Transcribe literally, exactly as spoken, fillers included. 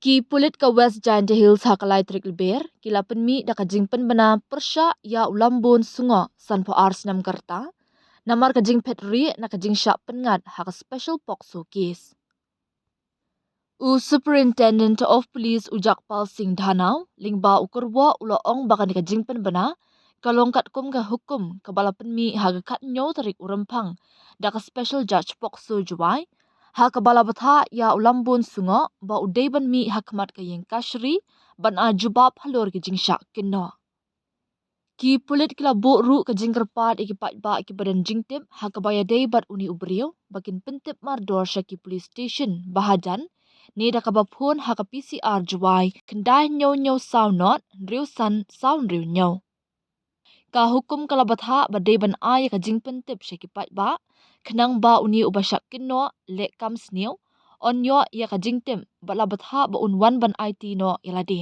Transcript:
Ki pulit ka West Jaintia Hills ha ka lai tarik Lber ki la pynmih da ka jingpynbna pyrshah ïa u Lambun Sungoh, sanphew ar snem ka rta, namar ka jingphet rieh na ka jingshah pynngat ha ka special POCSO case. U Superintendent of Police u Jagpal Singh Dhanau lyngba u kyrwoh u la ong ba kane ka jingpynbna ka long katkum ka hukum kaba la pynmih ha ka khathynñiew tarik u Rymphang da ka Special Judge POCSO Jowai, ha kaba la bthah ïa u Lambun Sungoh ba u dei ban mih ha khmat ka ïing kashari ban ai jubab halor ki jingshah kynnoh. Ki pulit ki la buh ruh ka jingkyrpad ïa ki paidbah kiba don jingtip ha kaba ïadei bad une u briew ba kin pyntip mardor sha ki police station ba hajan, ne da kaba phone ha ka P C R Jowai, khyndai hynñiew hynñiew saw nod hynriew san saw hynriew hynñiew. Ka hukum ka la bthah ba dei ban ai ïa ka jingpyntip sha ki paidbah, khnang ba une uba shah kynnoh leh kam sniew un ïoh ïa ka jingtip, bad la bthah ba un wan ban aiti noh ïa lade.